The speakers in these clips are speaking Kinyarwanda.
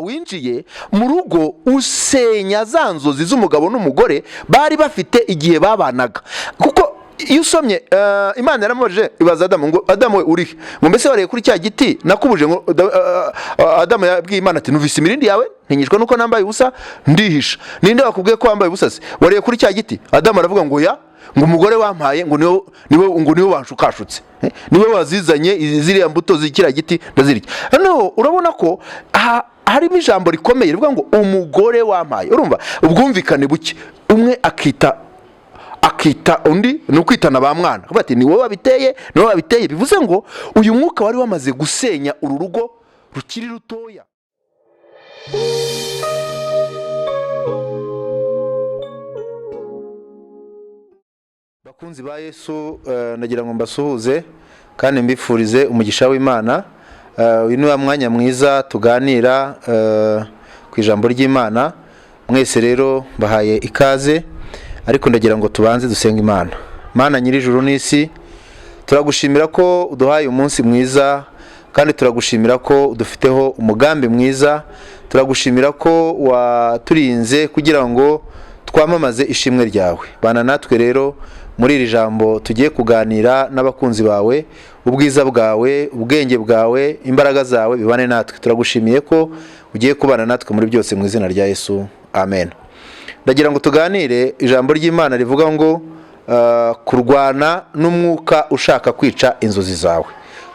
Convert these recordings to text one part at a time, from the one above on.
winjiye mu rugo usenya za nzozi z'umugabo n'umugore bari bafite igihe babanaga. Kuko iyo usomye, Imana yaramubajije, ibaza Adamu ngo: "Adamu we, urihe?" Ngo: "Mbese wariye kuri cya giti nakubuje?" Ngo Adamu yabwiye Imana ati: "Numvise imirindi yawe, ntinyishwa nuko nambaye ubusa, ndihisha." "Ninde wakubwiye ko wambaye ubusa se? Wariye kuri cya giti?" Adamu aravuga ngo: "Ya," ngo "umugore wampaye," ngo niwe, ngo "niwe wanshukashutse, niwe wazizanye ziriya mbuto z'ikiriya giti, ndazirya." Noneho urabona ko harimo ijambo rikomeye rivuga ngo "umugore wampaye". Urumva ubwumvikane buke, umwe akita undi, ni ukwitana ba mwana. Akavuga ati: "Ni wowe wabiteye, ni wowe wabiteye." Bivuze ngo uyu mwuka wari wamaze gusenya uru rugo rukiri rutoya. Bakunzi ba Yesu, nagira ngo mbasuhuze kandi mbifurize umugisha w'Imana. Uyu ni wa mwanya mwiza tuganira ku ijambo ry'Imana. Mwese rero mbahaye ikaze, ariko ndagira ngo tubanze dusenge Imana. Mana nyir'ijuru n'isi, turagushimira ko uduhaye umunsi mwiza, kandi turagushimira ko udufiteho umugambi mwiza. Turagushimira ko waturinze kugira ngo twamamaze ishimwe ryawe. Bana natwe rero muri iri jambo tugiye kuganira n'abakunzi bawe. Ubwiza bwawe, ubwenge bwawe, imbaraga zawe bibane natwe. Turagushimiye ko ugiye kubana natwe muri byose, mu izina rya Yesu, amen. Ndagira ngo tuganire ijambo ry'Imana rivuga ngo kurwana n'umwuka ushaka kwica inzozi zawe.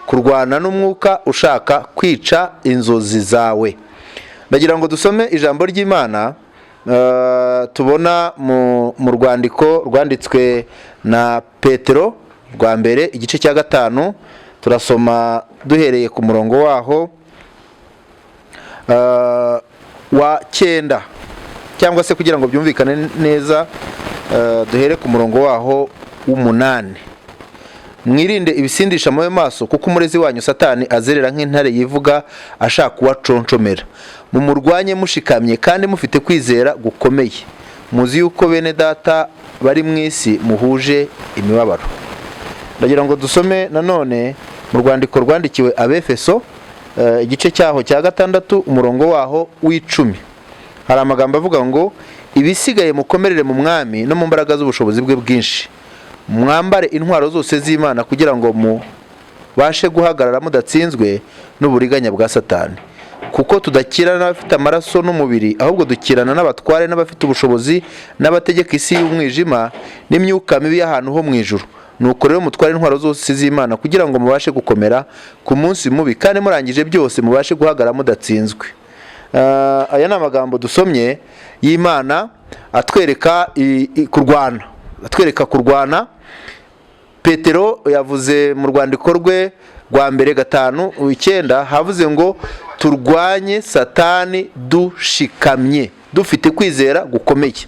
Kurwana n'umwuka ushaka kwica inzozi zawe. Ndagira ngo dusome ijambo ry'Imana tubona mu rwandiko rwanditswe na Petero rwa mbere, igice cya 5. Turasoma duhereye ku murongo waho wa 9, cyangwa se kugira ngo byumvikane neza, duhere ku murongo waho w'8. "Mwirinde ibisindisha mube maso, kuko umurezi wanyu Satani azerera nk'intare yivuga, ashaka uwaconshomera. Mumurwanye mushikamye kandi mufite kwizera gukomeye, muzi yuko bene data bari mu isi muhuje imibabaro." Ndagira ngo dusome nanone mu rwandiko rwandikiwe Abefeso, igice cyaho cya 6, umurongo waho w'10. Hari amagambo avuga ngo: "Ibisigaye mukomerere mu Mwami no mu mbaraga z'ubushobozi bwe bwinshi. Mwambare intwaro zose z'Imana kugira ngo mubashe guhagarara mudatsinzwe n'uburiganya bwa Satani. Kuko tudakirana n'abafite amaraso n'umubiri, ahubwo dukirana n'abatware n'abafite ubushobozi n'abategeka isi y'umwijima n'imyuka mibi y'ahantu ho mu ijuru. Nuko rero mutware intwaro zose z'Imana kugira ngo mubashe gukomera ku munsi mubi, kandi murangije byose mubashe guhagarara mudatsinzwe." Aya ni amagambo dusomye y'Imana atwereka kurwana, atwereka kurwana. Petero yavuze mu rwandiko rwe rwa mbere 5:9, havuze ngo turwanye Satani dushikamye, dufite kwizera gukomeye.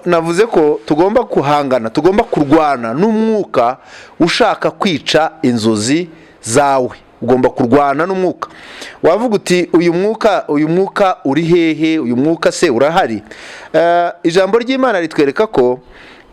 Navuze ko tugomba guhangana, tugomba kurwana n'umwuka ushaka kwica inzozi zawe. Ugomba kurwana n'umwuka. Wavuga uti: "Uyu mwuka, uyu mwuka uri hehe? Uyu mwuka se urahari?" Ijambo ry'Imana ritwereka ko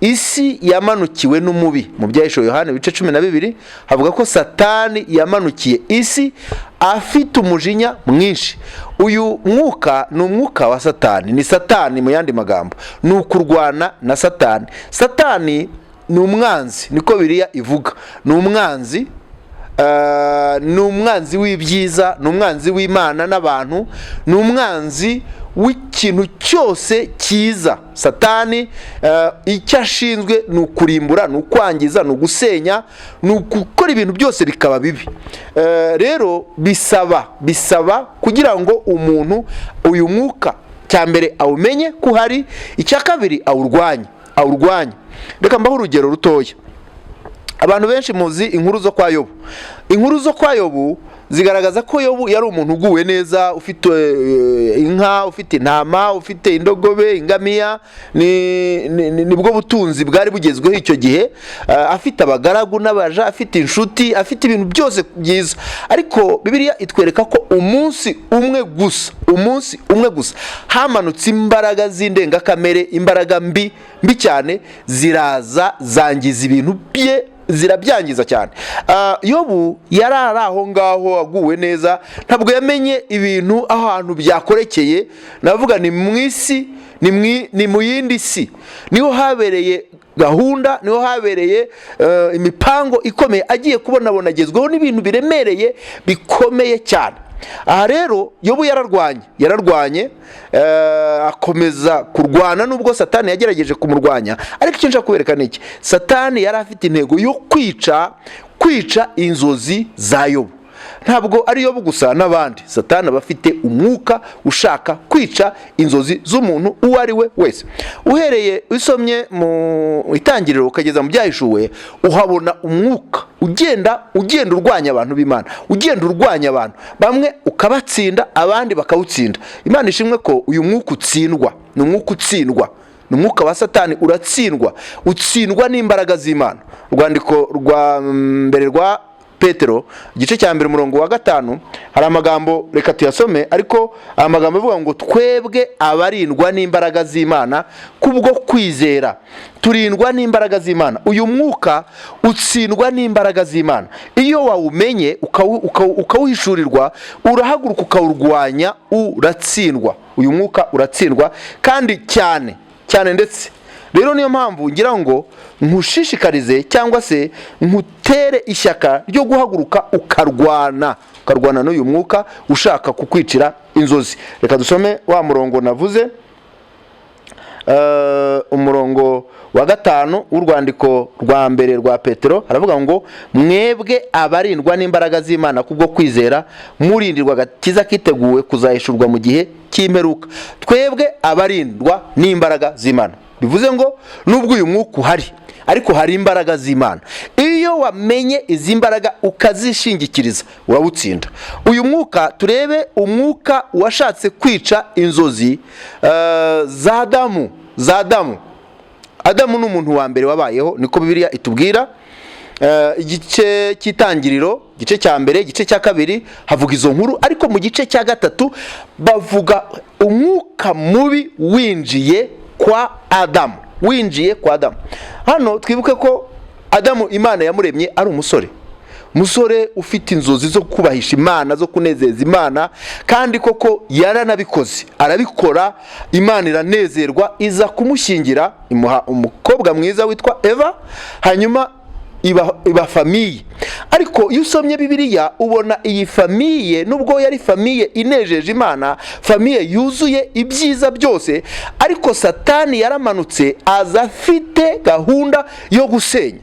isi yamanukiwe n'umubi. Mu Byahishuwe Yohani ibice 12 havuga ko Satani yamanukiye isi afite umujinya mwinshi. Uyu mwuka ni umwuka wa Satani, ni Satani. Mu yandi magambo, ni ukurwana na Satani. Satani ni umwanzi, niko Biriya ivuga. Ni umwanzi, ni umwanzi w'ibyiza, ni umwanzi w'Imana n'abantu, ni umwanzi w'ikintu cyose cyiza. Satani icyo ashinzwe ni ukurimbura, ni ukwangiza, ni ugusenya, ni ugukora ibintu byose bikaba bibi. Rero bisaba kugira ngo umuntu uyu mwuka, cya mbere awumenye ko uhari, icya kabiri awurwanye. Reka mbahe urugero rutoya. Abantu benshi muzi inkuru zo kwa Yobu. Inkuru zo kwa Yobu zigaragaza ko Yobu yari umuntu uguwe neza, ufite inka, ufite intama, ufite indogobe, ingamiya, nibwo butunzi bwari bugezweho icyo gihe, afite abagaragu n'abaja, afite inshuti, afite ibintu byose byiza. Ariko Bibiliya itwereka ko umunsi umwe gusa, umunsi umwe gusa, hamanutse imbaraga z'indengakamere, imbaraga mbi mbi cyane, ziraza zangiza ibintu bye. zirabyangiza cyane. Yobu yari ari aho ngaho aguwe neza, ntabwo yamenye ibintu ahantu byakorekeye. Navuga ni mu isi, ni mu yindi si, niho habereye gahunda, niho habereye imipango ikomeye. Agiye kubonabona agezweho n'ibintu biremereye bikomeye cyane. Aha rero Yobu yararwanye, akomeza kurwana nubwo Satani yagerageje kumurwanya. Ariko icyo nshaka kubereka ni iki: Satani yari afite intego yo kwica inzozi za Yobu. Ntabwo ari Yobu gusa, n'abandi. Satani aba afite umwuka ushaka kwica inzozi z'umuntu uwo ari we wese. Uhereye usomye mu Itangiriro ukageza mu Byahishuwe, uhabona umwuka ugenda urwanya abantu b'Imana, ugenda urwanya abantu bamwe ukabatsinda, abandi bakawutsinda. Imana ishimwe ko uyu mwuka utsindwa. Ni umwuka utsindwa, ni umwuka wa Satani uratsindwa, utsindwa n'imbaraga z'Imana. Urwandiko rwa mbere rwa Petero, igice cya 1, umurongo wa 5, hari amagambo, reka tuyasome. Ariko aya magambo avuga ngo: "Twebwe abarindwa n'imbaraga z'Imana kubwo kwizera." Turindwa n'imbaraga z'Imana. Uyu mwuka utsindwa n'imbaraga z'Imana. Iyo wawumenye, ukawuhishurirwa, urahaguruka ukawurwanya, uratsindwa. Uyu mwuka uratsindwa kandi cyane cyane ndetse. Rero niyo mpamvu ngira ngo nkushishikarize cyangwa se nkutere ishyaka ryo guhaguruka ukarwana n'uyu mwuka ushaka kukwicira inzozi. Reka dusome wa murongo navuze, umurongo wa 5 w'urwandiko rwa mbere rwa Petero. Haravuga ngo: "Mwebwe abarindwa n'imbaraga z'Imana kubwo kwizera, murindirwa agakiza kiteguwe kuzahishurwa mu gihe cy'imperuka." Twebwe abarindwa n'imbaraga z'Imana, bivuze ngo nubwo uyu mwuka uhari, ariko hari imbaraga z'Imana. Iyo wamenye izi mbaraga ukazishingikiriza, urawutsinda uyu mwuka. Turebe umwuka washatse kwica inzozi za Adamu. Adamu ni umuntu wa mbere wabayeho, niko Bibiliya itubwira. Igice cy'Itangiriro, igice cya 1, igice cya 2, havuga izo nkuru. Ariko mu gice cya 3 bavuga umwuka mubi winjiye kwa Adamu, winjiye kwa Adamu. Hano twibuke ko Adamu Imana yamuremye ari umusore, umusore ufite inzozi zo kubahisha Imana, zo kunezeza Imana. Kandi koko yaranabikoze, arabikora, Imana iranezerwa, iza kumushyingira, imuha umukobwa mwiza witwa Eva, hanyuma iba famille. Ariko iyo usomye Bibiliya ubona iyi famille, nubwo yari famille inejeje Imana, famille yuzuye ibyiza byose, ariko Satani yaramanutse aza afite gahunda yo gusenya.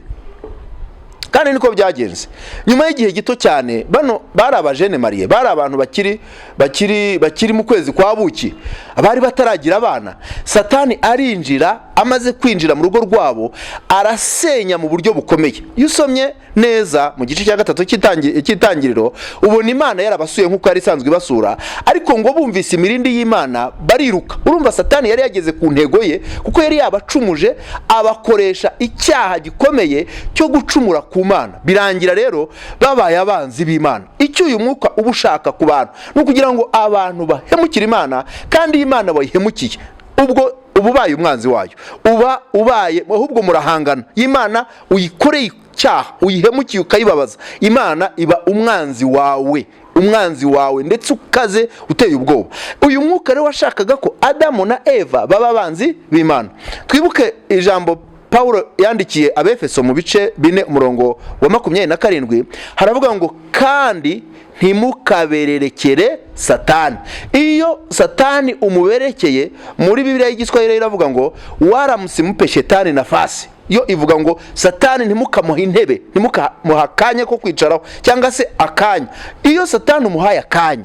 Kandi niko byagenze. Nyuma y'igihe gito cyane, bano bari aba jeunes mariés, bari abantu bakiri mu kwezi kwa buki, bari bataragira abana. Satani arinjira. Amaze kwinjira mu rugo rwabo, arasenya mu buryo bukomeye. Iyo usomye neza mu gice cya 3 cy'Itangiriro, ubona Imana yarabasuye nk'uko yari isanzwe ibasura, ariko ngo bumvise imirindi y'Imana bariruka. Urumva Satani yari yageze ku ntego ye, kuko yari yabacumuje, abakoresha icyaha gikomeye cyo gucumura ku Mana. Birangira rero babaye abanzi b'Imana. Icyo uyu mwuka uba ushaka ku bantu ni ukugira ngo abantu bahemukire Imana. Kandi iyo Imana bayihemukiye, ubwo uba ubaye umwanzi wayo, uba ubaye ahubwo murahangana. Imana uyikoreye icyaha, uyihemukiye, ukayibabaza, Imana iba umwanzi wawe, umwanzi wawe ndetse ukaze uteye ubwoba. Uyu mwuka rero washakaga ko Adamu na Eva baba abanzi b'Imana. Twibuke ijambo Pawulo yandikiye Abefeso mu bice 4, umurongo wa 27, haravuga ngo: "Kandi ntimukabererekere Satani." Iyo Satani umuberekeye, muri Bibiliya y'Igiswahili iravuga ngo: "Wala msimpe shetani nafasi." Yo ivuga ngo: "Satani ntimukamuhe intebe, ntimukamuha akanya ko kwicaraho cyangwa se akanya." Iyo Satani umuhaye akanya,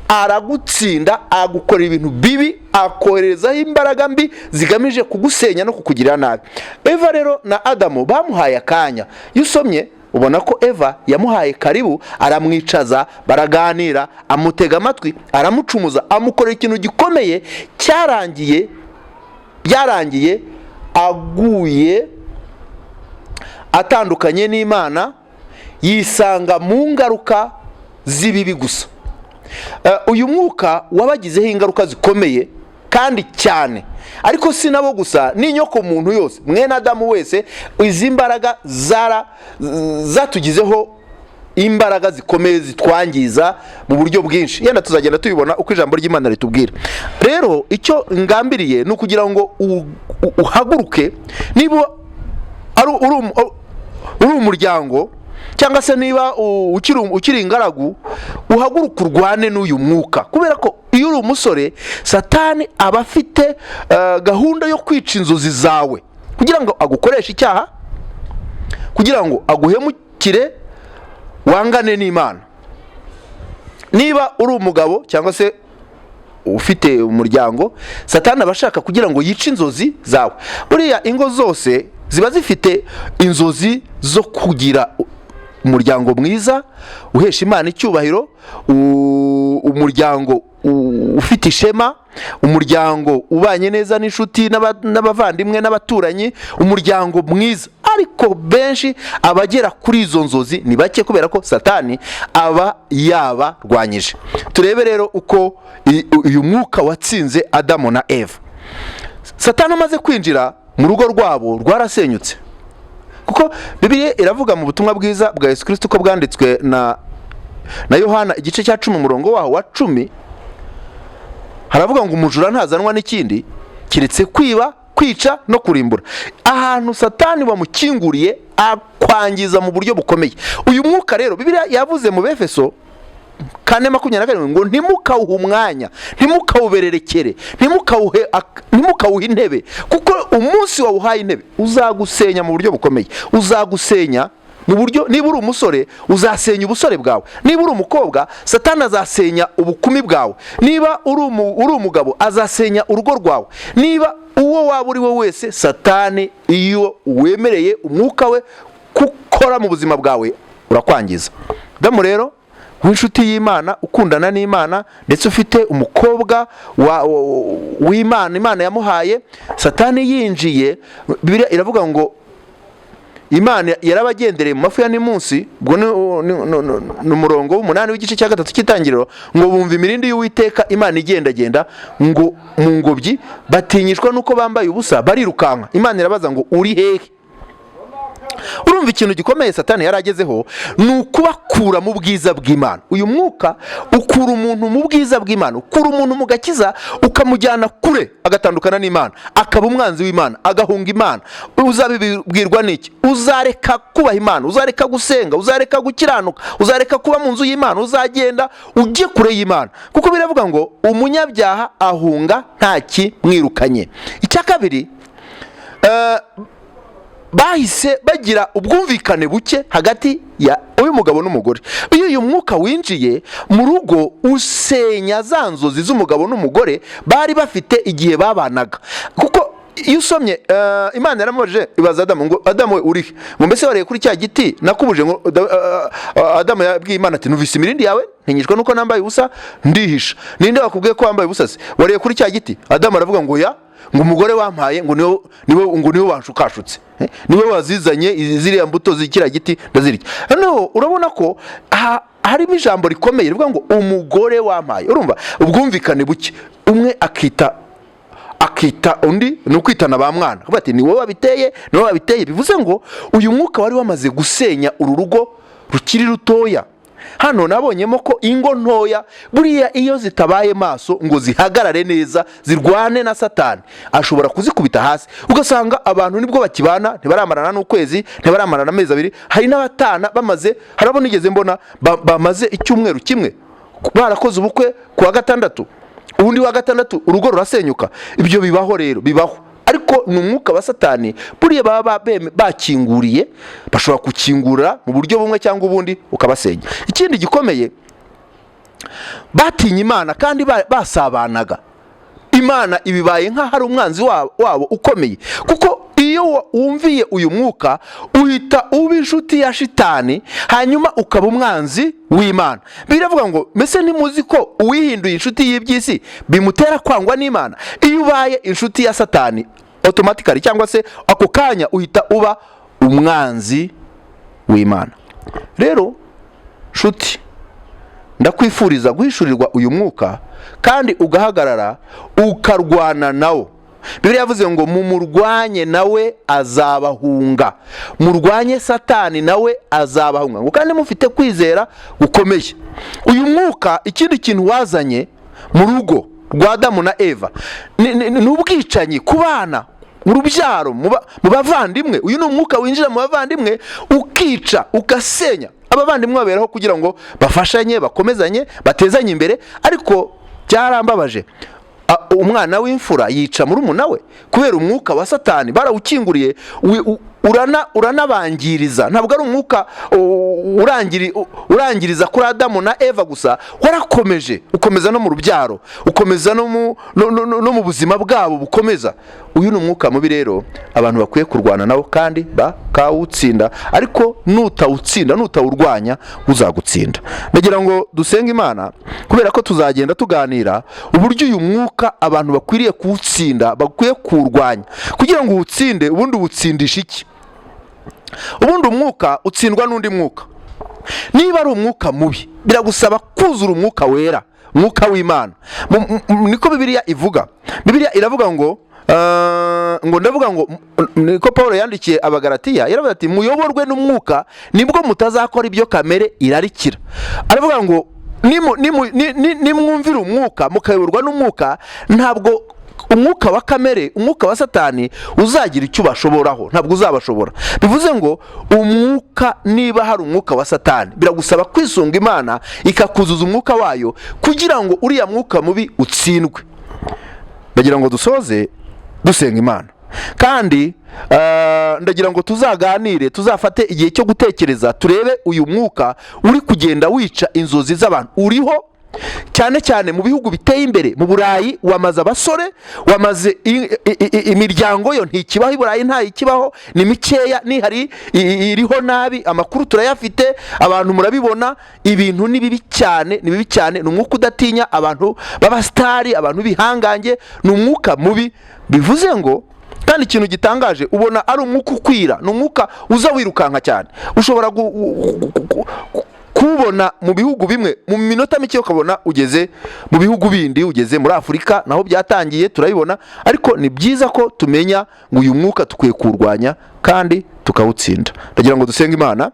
aragutsinda, agukorera ibintu bibi, akoherezaho imbaraga mbi zigamije kugusenya no kukugirira nabi. Eva rero na Adamu bamuhaye akanya. Iyo usomye ubona ko Eva yamuhaye karibu, aramwicaza, baraganira, amutega amatwi, aramucumuza, amukorera ikintu gikomeye cyarangiye, byarangiye aguye, atandukanye n'Imana, yisanga mu ngaruka z'ibibi gusa. Uyu mwuka wabagizeho ingaruka zikomeye kandi cyane. Ariko si nabo gusa, n'inyoko muntu yose, mwene Adamu wese, izi mbaraga zatugizeho imbaraga zikomeye zitwangiza mu buryo bwinshi. Yenda tuzagenda tubibona uko ijambo ry'Imana ritubwira. Rero icyo ngambiriye ni ukugira ngo uhaguruke, niba uri umuryango cyangwa se niba ukiri ingaragu, uhaguruke urwane n'uyu mwuka, kubera ko iyo uri umusore, Satani aba afite gahunda yo kwica inzozi zawe kugira ngo agukoreshe icyaha, kugira ngo aguhemukire, wangane n'Imana. Niba uri umugabo cyangwa se ufite umuryango, Satani aba ashaka kugira ngo yice inzozi zawe. Buriya ingo zose ziba zifite inzozi zo kugira umuryango mwiza uhesha Imana icyubahiro, umuryango ufite ishema, umuryango ubanye neza n'inshuti n'abavandimwe n'abaturanyi, umuryango mwiza. Ariko benshi abagera kuri izo nzozi ni bake, kubera ko Satani aba yabarwanyije. Turebe rero uko uyu mwuka watsinze Adamu na Eva. Satani amaze kwinjira mu rugo rwabo, rwarasenyutse, kuko Bibiliya iravuga mu butumwa bwiza bwa Yesu Kirisito uko bwanditswe na Yohana, igice cya 10, umurongo waho wa 10, haravuga ngo: "Umujura ntazanwa n'ikindi keretse kwiba, kwica no kurimbura." Ahantu Satani wamukinguriye, akwangiza mu buryo bukomeye. Uyu mwuka rero, Bibiliya yavuze mu Befeso 4:27 ngo: "Ntimukawuhe umwanya, ntimukawubererekere, ntimukawuhe intebe, kuko umunsi wawuhaye intebe uzagusenya mu buryo bukomeye." Uzagusenya mu buryo, niba uri umusore, uzasenya ubusore bwawe; niba uri umukobwa, Satani azasenya ubukumi bwawe; niba uri umugabo, azasenya urugo rwawe. Niba uwo waba uri we wese, Satani iyo wemereye umwuka we gukora mu buzima bwawe, urakwangiza. Damu rero w'inshuti y'Imana, ukundana n'Imana, ndetse ufite umukobwa w'Imana, Imana yamuhaye, Satani yinjiye. Bibiliya iravuga ngo Imana yarabagendereye mu mafu ya nimunsi. Ubwo ni umurongo w'umunani w'igice cya gatatu cy'Itangiriro. Ngo bumva imirindi y'Uwiteka Imana igendagenda ngo mu ngobyi, batinyishwa n'uko bambaye ubusa, barirukanka. Imana irabaza ngo: "Uri hehe?" Urumva ikintu gikomeye Satani yari agezeho ni ukubakura mu bwiza bw'Imana. Uyu mwuka ukura umuntu mu bwiza bw'Imana, ukura umuntu mu gakiza, ukamujyana kure, agatandukana n'Imana, akaba umwanzi w'Imana, agahunga Imana. Uzabibwirwa n'iki? Uzareka kubaha Imana, uzareka gusenga, uzareka gukiranuka, uzareka kuba mu nzu y'Imana, uzagenda ujye kure y'Imana, kuko biravuga ngo umunyabyaha ahunga nta kimwirukanye. Icya kabiri, bahise bagira ubwumvikane buke hagati ya uyu mugabo n'umugore. Iyo uyu mwuka winjiye mu rugo, usenya za nzozi z'umugabo n'umugore bari bafite igihe babanaga, kuko iyo usomye, Imana yaramubajije, ibaza Adamu ngo: "Adamu we, urihe?" Ngo: "Mbese wariye kuri cya giti nakubuje?" Ngo Adamu yabwiye Imana ati: "Numvise imirindi yawe, ntinyishwa nuko nambaye ubusa, ndihisha." "Ninde wakubwiye ko wambaye ubusa se? Wariye kuri cya giti?" Adamu aravuga ngo: "Ya, ngo umugore wampaye, ngo niwe, ngo niwe wanshukashutse, niwe wazizanye ziriya mbuto z'ikiriya giti, ndazirya." Noneho urabona ko harimo ijambo rikomeye rivuga ngo "umugore wampaye". Urumva ubwumvikane buke, umwe akita undi, ni ukwitana ba mwana, akavuga ati: "Ni wowe wabiteye, ni wowe wabiteye." Bivuze ngo uyu mwuka wari wamaze gusenya uru rugo rukiri rutoya. Hano nabonyemo ko ingo ntoya buriya iyo zitabaye maso ngo zihagarare neza, zirwane na Satani, ashobora kuzikubita hasi, ugasanga abantu nibwo bakibana, ntibaramarana n'ukwezi, ntibaramarana amezi 2. Hari n'abatana bamaze, hari abo nigeze mbona bamaze icyumweru kimwe barakoze ubukwe ku wa gatandatu, ubundi wa gatandatu urugo rurasenyuka. Ibyo bibaho rero, bibaho, ariko ni umwuka wa Satani buriya baba bakinguriye. Bashobora gukingura mu buryo bumwe cyangwa ubundi, ukabasenya. Ikindi gikomeye, batinye Imana kandi basabanaga. Imana ibibaye nk'aho ari umwanzi wabo ukomeye, kuko iyo wumviye uyu mwuka, uhita uba inshuti ya Shitani, hanyuma ukaba umwanzi w'Imana. Biravuga ngo: "Mbese ntimuzi ko uwihinduye inshuti y'iby'isi bimutera kwangwa n'Imana?" Iyo ubaye inshuti ya Satani, automatically cyangwa se ako kanya uhita uba umwanzi w'Imana. Rero nshuti, ndakwifuriza guhishurirwa uyu mwuka kandi ugahagarara ukarwana nawo. Bibiliya yavuze ngo mumurwanye nawe azabahunga, murwanye Satani nawe azabahunga, ngo kandi mufite kwizera gukomeye. Uyu mwuka, ikindi kintu wazanye mu rugo rwa Adamu na Eva ni ubwicanyi ku bana, mu rubyaro, mu bavandimwe. Uyu ni umwuka winjira mu bavandimwe ukica, ugasenya. Abavandimwe baberaho kugira ngo bafashanye, bakomezanye, batezanye imbere, ariko byarambabaje. Umwana w'imfura yica murumuna we kubera umwuka wa Satani barawukinguriye, uranabangiriza. Ntabwo ari umwuka urangiriza kuri Adamu na Eva gusa, warakomeje ukomeza no mu rubyaro, ukomeza no mu buzima bwabo bukomeza. Uyu ni umwuka mubi rero abantu bakwiye kurwana nawo kandi bakawutsinda, ariko nutawutsinda, nutawurwanya, uzagutsinda. Ndagira ngo dusenge Imana, kubera ko tuzagenda tuganira uburyo uyu mwuka abantu bakwiriye kuwutsinda, bakwiye kuwurwanya. Kugira ngo uwutsinde, ubundi uwutsindisha iki? Ubundi umwuka utsindwa n'undi mwuka. Niba ari umwuka mubi, biragusaba kuzura Umwuka Wera, Umwuka w'Imana. Niko Bibiliya ivuga. Bibiliya iravuga ngo ngo ndavuga ngo niko Paul yandikiye Abagaratiya, yaravuze ati: "Muyoborwe n'Umwuka, nibwo mutazakora ibyo kamere irarikira." Aravuga ngo nimwumvira Umwuka, mukayoborwa n'Umwuka, ntabwo umwuka wa kamere, umwuka wa Satani uzagira icyo ubashoboraho, ntabwo uzabashobora. Bivuze ngo umwuka, niba hari umwuka wa Satani, biragusaba kwisunga Imana ikakuzuza Umwuka wayo kugira ngo uriya mwuka mubi utsindwe. Ndagira ngo dusoze dusenga Imana, kandi ndagira ngo tuzaganire, tuzafate igihe cyo gutekereza, turebe uyu mwuka uri kugenda wica inzozi z'abantu. Uriho cyane cyane mu bihugu biteye imbere, mu Burayi wamaze abasore, wamaze imiryango, yo ntikibaho i Burayi, ntayikibaho, ni mikeya, nihari iriho nabi. Amakuru turayafite, abantu murabibona, ibintu ni bibi cyane, ni bibi cyane. Ni umwuka udatinya abantu b'abasitari, abantu b'ibihangange, ni umwuka mubi. Bivuze ngo kandi ikintu gitangaje, ubona ari umwuka ukwira, ni umwuka uza wirukanka cyane. Ushobora kuwubona mu bihugu bimwe, mu minota mike ukabona ugeze mu bihugu bindi, ugeze muri Afurika naho byatangiye, turabibona. Ariko ni byiza ko tumenya ngo uyu mwuka dukwiye kuwurwanya kandi tukawutsinda. Ndagira ngo dusenge Imana.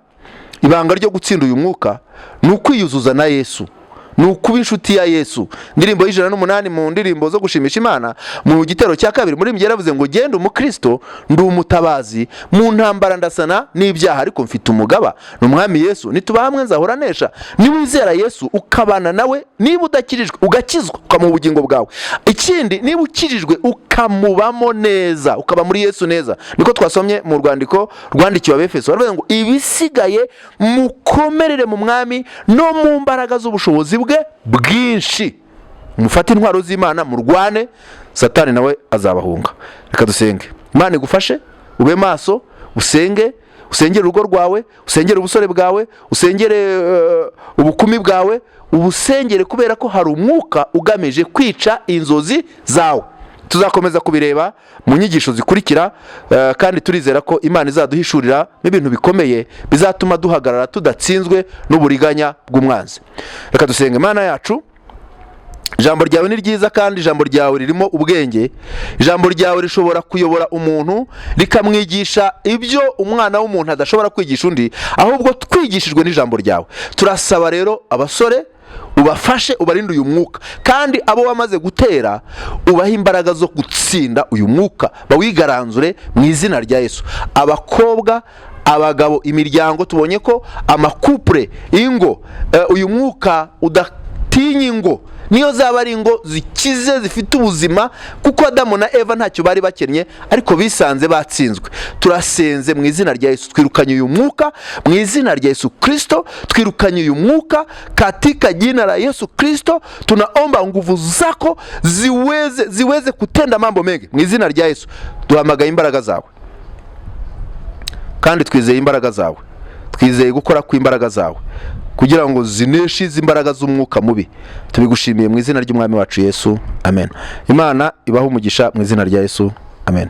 Ibanga ryo gutsinda uyu mwuka ni ukwiyuzuza na Yesu, ni ukuba inshuti ya Yesu. Indirimbo y'108 mu ndirimbo zo gushimisha Imana, mu gitero cya kabiri, muri yaravuze ngo: "Genda umukristo, ndi umutabazi mu ntambara, ndasana n'ibyaha, ariko mfite umugaba, ni Umwami Yesu, nituba hamwe nzahora nesha." Niwizera Yesu ukabana nawe, niba udakirijwe ugakizwa, ukamuha ubugingo bwawe. Ikindi, niba ukirijwe ukamubamo neza, ukaba muri Yesu neza, niko twasomye mu rwandiko rwandikiwe Abefeso, baravuga ngo: "Ibisigaye mukomerere mu Mwami no mu mbaraga z'ubushobozi bwe bwinshi, mufate intwaro z'Imana, murwane Satani nawe azabahunga." Reka dusenge. Imana igufashe, ube maso, usenge, usengere urugo rwawe, usengere ubusore bwawe, usengere ubukumi bwawe, ubusengere, kubera ko hari umwuka ugamije kwica inzozi zawe. Tuzakomeza kubireba mu nyigisho zikurikira, kandi turizera ko Imana izaduhishurira n'ibintu bikomeye bizatuma duhagarara tudatsinzwe n'uburiganya bw'umwanzi. Reka dusenga. Imana yacu, ijambo ryawe ni ryiza kandi ijambo ryawe ririmo ubwenge. Ijambo ryawe rishobora kuyobora umuntu, rikamwigisha ibyo umwana w'umuntu adashobora kwigisha undi, ahubwo twigishijwe n'ijambo ryawe. Turasaba rero abasore ubafashe, ubarinde uyu mwuka, kandi abo wamaze gutera ubahe imbaraga zo gutsinda uyu mwuka, bawigaranzure mu izina rya Yesu. Abakobwa, abagabo, imiryango, tubonye ko ama couple, ingo, uyu mwuka udatinya ingo, niyo zaba ari ingo zikize, zifite ubuzima, kuko Adamu na Eva ntacyo bari bakennye, ariko bisanze batsinzwe. Turasenze mu izina rya Yesu, twirukanye uyu mwuka mu izina rya Yesu Kristo, twirukanye uyu mwuka katika jina la Yesu Kristo. Tunaomba nguvu zako ziweze kutenda mambo mengi mu izina rya Yesu. Duhamagaye imbaraga zawe kandi twizeye imbaraga zawe, twizeye gukora kw'imbaraga zawe kugira ngo zineshe izi imbaraga z'umwuka mubi. Tubigushimiye mu izina ry'Umwami wacu Yesu, amen. Imana ibahe umugisha mu izina rya Yesu, amen.